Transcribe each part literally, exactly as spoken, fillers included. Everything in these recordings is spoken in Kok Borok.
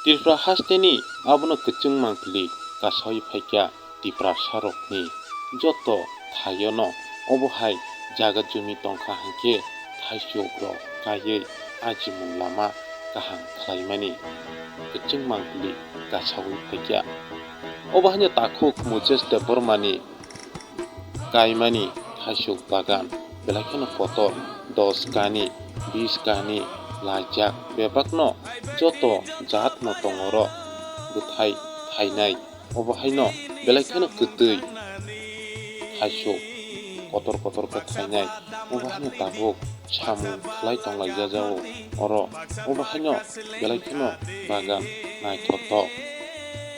Tripura hasteni abono kwchwng mangpili kasawi phaikha Tiprasarokni joto thaiono. Obo hai jaga jumi tongkha hwnkhe thaichukrok kaiwi ajimung lama kaham khlaimani kwchwng mangpili kasawi phaikha. Obo haino takhuk Mojes Debbarmani kaimani thaisuk bagan belai kheno kotor, dos kani, bis kani laijak, bebakno joto jatno tongoro bwthai thainai. Obo haino belai kheno kwtwi thaisuk kotor kotor khe thainai. Obo haino tabuk samung khlai tonglaijajao oro. Obo haino belai kheno bagan naithothok.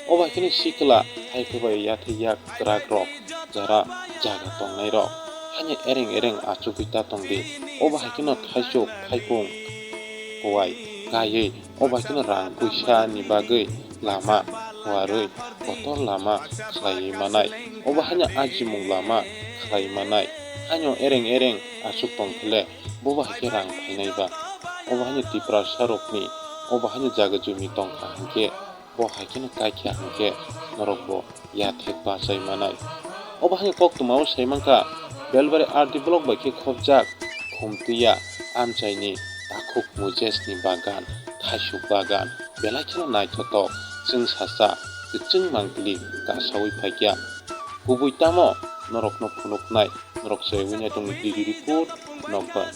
Obo hai kheno sikla hai khe bai yathai yak kwrak rok jara jaga tongnai rok haino ereng ereng achugwi ta tongdi. Obo hai kheno thaisuk thaikung kuwai kaiwi, obo hai kheno rang puisa ni bagwi lama huarwi kotor lama khlaiwi manai. Obo haino ajimung lama khlaiwi manai. Haino ereng ereng achuk tong khe le bobo hai khe rang phainai ba. Obo haino Tiprasarokni obo haino jaga jumi tongkha hwnkhe bo hai kheno kaikha hwnkhe norok bo yathek bachai manai. Obo hai koktwmao sai mankha, Belbari R D block bai khe khopjak Khumtwiya amchaini takhuk Mojesni bagan, thaisuk bagan belai kheno naithothok, chwngsacha kwchwng mangpili kasawi phaikha. Kubui tamo norokno phunuknai, norok se wngya tongni D D report nokbar.